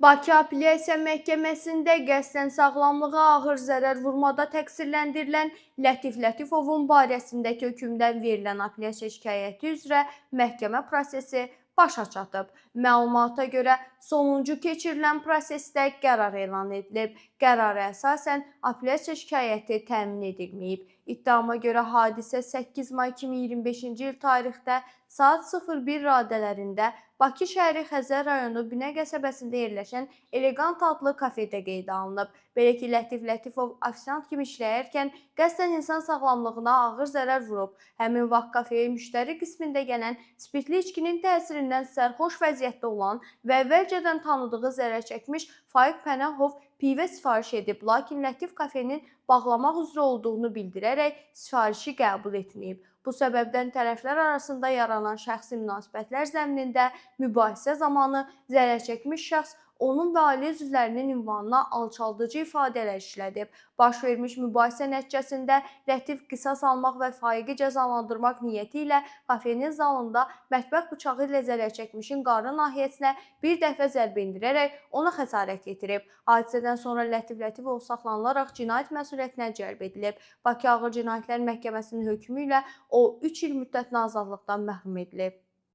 Bakı Apellyasiya Məhkəməsində qəsdən sağlamlığa ağır zərər vurmada təqsirləndirilən Lətif Lətifovun barəsindəki hökmdən verilən apellyasiya şikayəti üzrə məhkəmə prosesi başa çatıb. Məlumata görə sonuncu keçirilən prosesdə qərar elan edilib. Qərara əsasən apellyasiya şikayəti təmin edilməyib. İttihama görə hadisə 8 may 2025-ci il tarixdə saat 01 radələrində Bakı şəhəri Xəzər rayonu Binə qəsəbəsində yerləşən Elegant adlı kafedə qeydə alınıb. Belə ki, Lətif Lətifov ofisiant kimi işləyərkən qəsdən insan sağlamlığına ağır zərər vurub. Həmin vaxt kafeyə müştəri qismində gələn spirtli içkinin təsirindən sərxoş vəziyyətdə olan və əvvəlcədən tanıdığı zərər çəkmiş Faiq Pənahov pivə sifariş edib, lakin Lətif kafenin bağlamaq üzrə olduğunu bildirərək sifarişi qəbul etməyib. Bu səbəbdən tərəflər arasında yaranan şəxsi münasibətlər zəminində mübahisə zamanı zərər çəkmiş şəxs onun və ailə üzvlərinin ünvanına alçaldıcı ifadələr işlədib. Baş vermiş mübahisə nəticəsində Lətif qisas almaq və Faiqi cəzalandırmaq niyyəti ilə kafenin zalında mətbəx bıçağı ilə zərər çəkmişin qarnı nahiyəsinə bir dəfə zərbə endirərək ona xəsarət yetirib. Hadisədən sonra Lətif Lətifov saxlanılaraq cinayət məsuliyyətinə cəlb edilib. Bakı Ağır Cinayətlər Məhkəməsinin hökmü ilə o 3 il müddətinə azadlıqdan məhrum edilib.